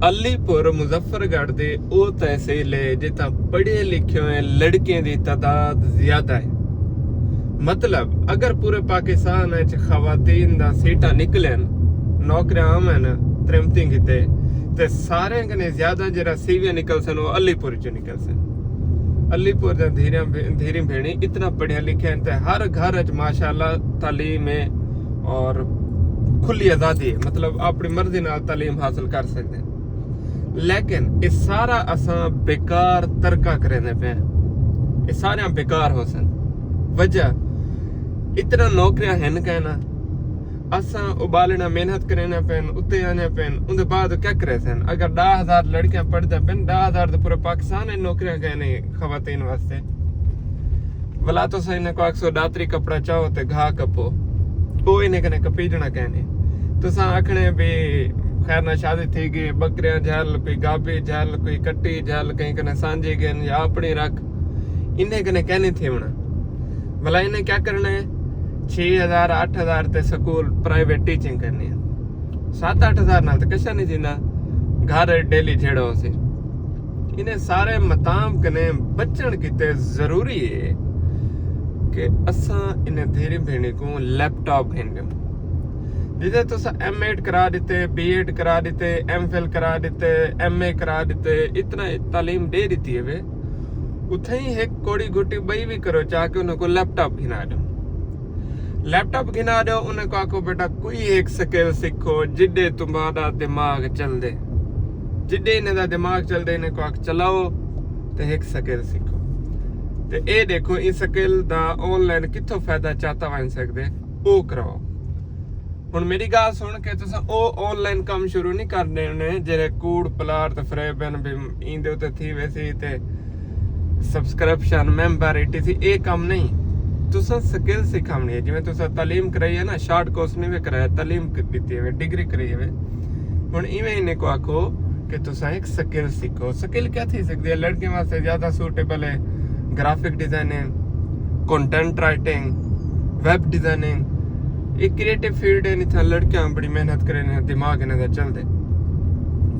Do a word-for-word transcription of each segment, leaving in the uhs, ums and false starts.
علی پور مظفر گڑھ دے او تحصیل ہے جتھاں پڑھے لکھے ہوئے لڑکیاں دی تعداد زیادہ ہے۔ مطلب، اگر پورے پاکستان وچ خواتین دا سیٹاں نکلن، نوکریاں آون ترمتیں کیتے، تے سارے کنے زیادہ جڑا سیویاں نکل سن، وہ علی پور چ نکل سن۔ علی پور دا دھیریاں بھے-، دھیری بھیݨی اتنا پڑھیا لکھیا ہیں تے ہر گھر وچ ماشاءاللہ تعلیم ہے اور کھلی آزادی ہے، مطلب اپنی مرضی نال تعلیم حاصل کر سکدے ہیں۔ لیکن یہ سارا اساں بیکار ترکہ کریندے پئے ہیں۔ یہ سارے بیکار ہو سن۔ وجہ، اتنا نوکریاں ہیں کہنا، اساں ابالنا محنت کرینا پین، اتے آنے پین، ان دے بعد کیا کرے سن؟ اگر ݙاہ ہزار لڑکیاں پڑھدا پین، ݙاہ ہزار تے پورا پاکستان ہے نوکریاں کہنے خواتین واسطے۔ ولا تو سائیں نے کو آکھسو ݙاتری کپڑا چاہو تے گھا کپو، او انہیں کنے کپیجنا کہنے۔ تساں آکھنے بھی خیر نہ شادی تھی گئی، بکریاں جھل، کوئی گابی جھل، کوئی کٹی جھل، کہیں کنے سانجی گن یا اپنی رکھ، انہیں کنے کہنے تھی ہونا۔ بھلا انہیں کیا کرنا ہے؟ چھ ہزار، اٹھ ہزار تے سکول پرائیویٹ ٹیچنگ کرنی ہے۔ ست اٹھ ہزار نال تے کشا نہیں جیندا، گھر ڈیلی جھیڑا ہو سی۔ انہیں سارے متام کنے بچن کیتے ضروری ہے کہ اساں انہیں دھیری بھیݨی کو لیپ ٹاپ گھن ݙیوں۔ جیسے تساں ایم ایڈ کرا ݙتے، بی ایڈ کرا ݙتے، ایم فل کرا ݙتے، ایم اے کرا ݙتے، اتنا تعلیم ݙے ݙتی ہے وے، اتھائیں ہک کوڑی گھٹی ٻئی وی کرو چاہ کے انہاں کوں لیپ ٹاپ گھنا ݙیو۔ لیپ ٹاپ گھنا ݙیو، انہاں کوں آکھو، "بیٹا، کوئی ہک سکل سکھو، جݙے تمہارا دماغ چلدے۔" جݙے انہاں دا دماغ چلدے، انہاں کوں آکھ، "چلاؤ تے ہک سکل سکھو۔" تے اے ݙیکھو، ایں سکل دا آن لائن کتھوں فائدہ چاتا ونڄ سڳدے، او کراؤ۔ ہݨ میݙی ڳالھ سُݨ کے تساں او آن لائن کم شروع نہیں کر ݙیوݨے، جیڑھے کوڑ پلاٹ تے فریب ہن بھی ایندے اتے تھی ویسی تے subscription, member, E T C, اے کم نہیں۔ تساں سکل سکھاوݨی ہے، جویں تساں تعلیم کرائی ہے نا، شارٹ کورس نہیں وے کرایا، تعلیم ک-، ݙتی ہے، ڈگری کرائی ہے۔ ہݨ ایویں انہیں کوں آکھو کہ تساں ہک سکل سکھو۔ سکل کیا تھی سڳدی ہے؟ لڑکیاں واسطے زیادہ سوٹیبل ہے graphic designing, content writing, web designing, a creative field ہن، اتھاں لڑکیاں بڑی محنت کریندیاں، دماغ انہاں دا چلدے۔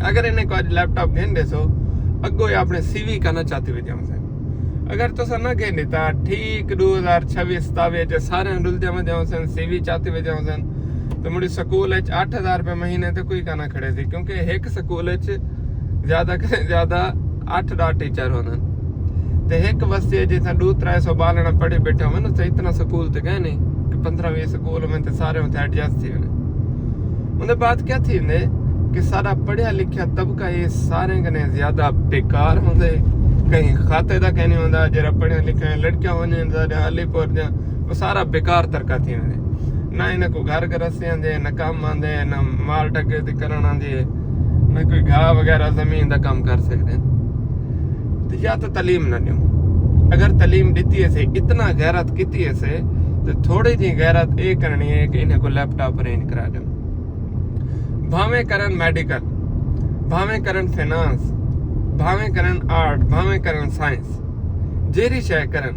اگر انہیں کوں اڄ لیپ ٹاپ گھن ݙیسو، اڳوں اے اپݨے سی وی کنا چاتی وڄاوسن۔ اگر تساں نہ گھن ݙتا، ٹھیک ݙو ہزار چھوی ستاوی اچ سارے رلدے ودے ہوسن، سی وی چاتی وڄاوسن، تے مڑی سکول اچ اٹھ ہزار روپے مہینے تے کوئی کنا کھڑے سی، کیونکہ ہک سکول اچ زیادہ کنے زیادہ اٹھ ݙاہ ٹیچر ہوندن۔ تے ہک وستی ہے جتھاں ݙو ترے سو ٻالݨ پڑھی ٻیٹھے ہوون، اتھے اتنا سکول تے کائے نہیں کہ پندرہ ویہہ سکول ہوون تے سارے اتھے ایڈجسٹ تھی ویندن۔ اوندے بعد کیا تھیندے کہ سارا پڑھیا لکھیا طبقہ اے سارے کنے زیادہ بیکار ہوندے، کہیں خاطے دا کہیں نہیں ہوندا، جیڑھا پڑھیا لکھیا لڑکیاں ہوندیاں، سارے علی پور دیاں، وہ سارا بیکار ترکا تھی ویندے۔ نہ انہاں کوں گھر گرستی آندے، نہ کم آندے، نہ مال ڈکیتی کرݨ آندی ہے، نہ کوئی گھا وغیرہ زمین دا کم کر سڳدے۔ تے یا تو تعلیم نہ ݙیوں۔ اگر تعلیم ݙتی ہے سے، اتنا غیرت کیتی ہے سے، تے تھوڑی جی غیرت اے کرݨی ہے کہ انہیں کو لیپ ٹاپ ارینج کرا ݙیوں۔ بھاویں کرن میڈیکل، بھاویں کرن فنانس، بھاویں کرن آرٹ، بھاویں کرن سائنس، جیڑھی شے کرن،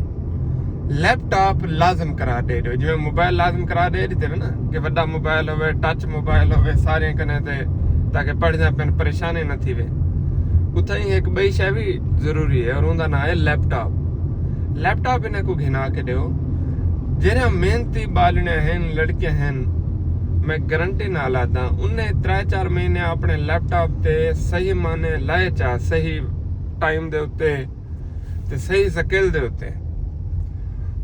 لیپ ٹاپ لازم قرار ݙے ݙیو۔ جویں موبائل لازم قرار ݙے ݙتے وے نا، کہ وݙا موبائل ہووے، ٹچ موبائل ہووے، سارے کنے تے، تاکہ پڑھدے پن پریشانی نہ تھیوے۔ اتھائیں ہک ٻئی شے وی ضروری ہے اور اوندا ناں ہے لیپ ٹاپ۔ لیپ ٹاپ انہاں کوں گھنا کے ݙیو۔ جیڑھیاں محنتی ٻالݨیاں ہن، لڑکیاں ہن، میں گارنٹی نال آہداں، انہیں ترے چار مہینے اپݨے لیپ ٹاپ تے صحیح معنی لائے چا، صحیح ٹائم دے اتے تے صحیح سکل دے اتے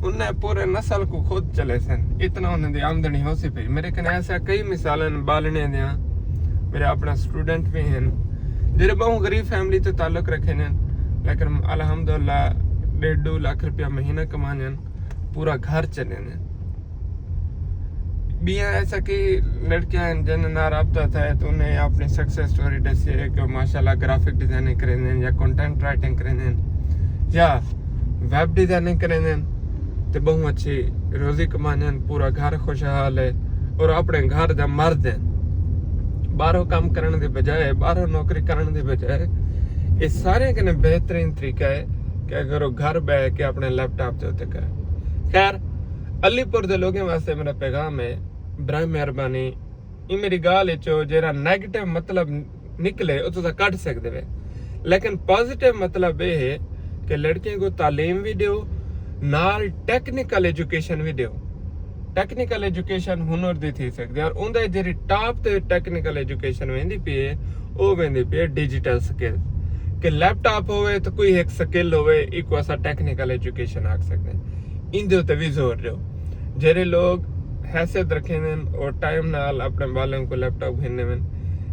انہیں پورے نسل کوں خود چلے سن، اتنا انہیں دی آمدنی ہو سی پئی۔ میرے کنے ایسا کئی مثالیں ٻالݨے دیاں، میرے اپنا سٹوڈنٹ بھی ہیں جیڑھے ٻہوں غریب فیملی تو تعلق رکھے نے، لیکن الحمدللہ ݙیڈھ ݙو لکھ روپیہ مہینہ کمانے ہیں، پورا گھر چلے نے۔ ٻیاں ایسا کہ لڑکیاں ہن جن نال رابطہ تھئے تے انہیں اپݨی سکسیس سٹوری ݙسی ہے کہ ماشاءاللہ گرافک ڈیزائننگ کریندے ہن یا کنٹینٹ رائٹنگ کریندے ہن یا ویب ڈیزائننگ کریندے ہن تے ٻہوں اچھی روزی کماندے ہن، پورا گھر خوشحال ہے اور اپݨے گھر دا مرد ہے۔ ٻاہروں کم کرݨ دے بجائے، ٻاہروں نوکری کرݨ دے بجائے اے سارے کنے بہترین طریقہ ہے کہ اگر وہ گھر بہ کے اپݨے لیپ ٹاپ دے اتے کرے۔ خیر، علی پور دے لوگیں واسطے میرا پیغام ہے، برائے مہربانی ایں میری ڳالھ اچ جیڑھا نیگیٹو مطلب نکلے، او تساں کڈھ سکدے وے۔ لیکن پازیٹیو مطلب اے ہے کہ لڑکیاں کوں تعلیم وی ݙیو، نال ٹیکنیکل ایجوکیشن وی ݙیو۔ ٹیکنیکل ایجوکیشن ہنر دی تھی سکدی ہے، اور اوندا جیڑھی ٹاپ تے ٹیکنیکل ایجوکیشن ویندی پئی ہے، او ویندی پئی ہے ڈیجیٹل سکل۔ کہ لیپ ٹاپ ہووے تاں کوئی ہک سکل ہووے، ایکوں اساں ٹیکنیکل ایجوکیشن آکھ سکدے ہیں۔ ایندے اتے وی زور ݙیو۔ جیڑھے لوگ حیثیت رکھیندے ہن، او ٹائم نال اپݨے ٻالاں کوں لیپ ٹاپ گھن ݙیون۔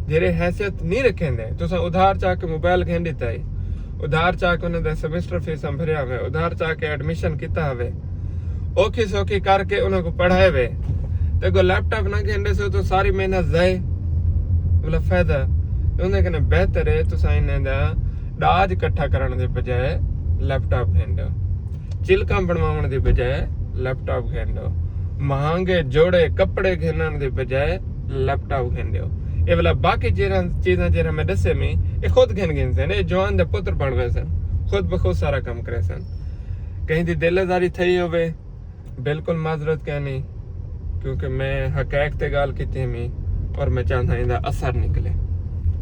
جیڑھے حیثیت نہیں رکھیندے، تساں ادھار چا کے موبائل گھن ݙتا ہے، ادھار چا کے انہاں دے سیمسٹر فیساں بھریا ہوئے، ادھار چا کے ایڈمیشن کیتا ہوئے، اوکھی سوکھی کر کے انہاں کوں پڑھائے ہوئے، تے اگوں لیپ ٹاپ نہ گھن ݙیسو تاں ساری محنت ضائع، ولا فائدہ؟ اوندے کنے بہتر ہے تساں انہاں دا ݙاج اکٹھا کرݨ دے بجائے لیپ ٹاپ گھن ݙیو۔ چلکاں بݨواوݨ دی بجائے لیپ ٹاپ گھن ݙیو۔ مہانگے جوڑے کپڑے گھنݨ دی بجائے لیپ ٹاپ گھن ݙیو۔ اے ولا باقی چیزاں، چیزاں جیڑھیاں میں ݙسے میں، اے خود گھن گھنسن، اے جوان دے پتر بݨ ویسن، خود بخود سارا کم کریسن۔ کہیں دی دل آزاری تھئی ہووے، بالکل معذرت کینی، کیونکہ میں حقائق تے ڳالھ کیتی ہمی اور میں چاہندا ایندا اثر نکلے،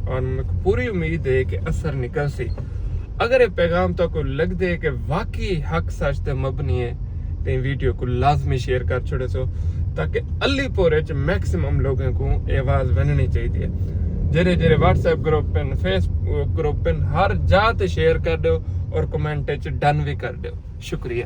اور میکوں پوری امید ہے کہ اثر نکلسی۔ اگر اے پیغام تہاکوں لڳدے کہ واقعی حق سچ تے مبنی ہے، تے ویڈیو کوں لازمی شیئر کر چھوڑیسو، تاکہ علی پور وچ میکسیمم لوگاں کوں اے آواز ونڄݨی چاہیدی ہے۔ جیڑھے جیڑھے واٹس ایپ گروپ ہن، فیس بک گروپ ہن، ہر جاہ تے شیئر کر ݙیو اور کمنٹ وچ ڈن وی کر ݙیو۔ شکریہ۔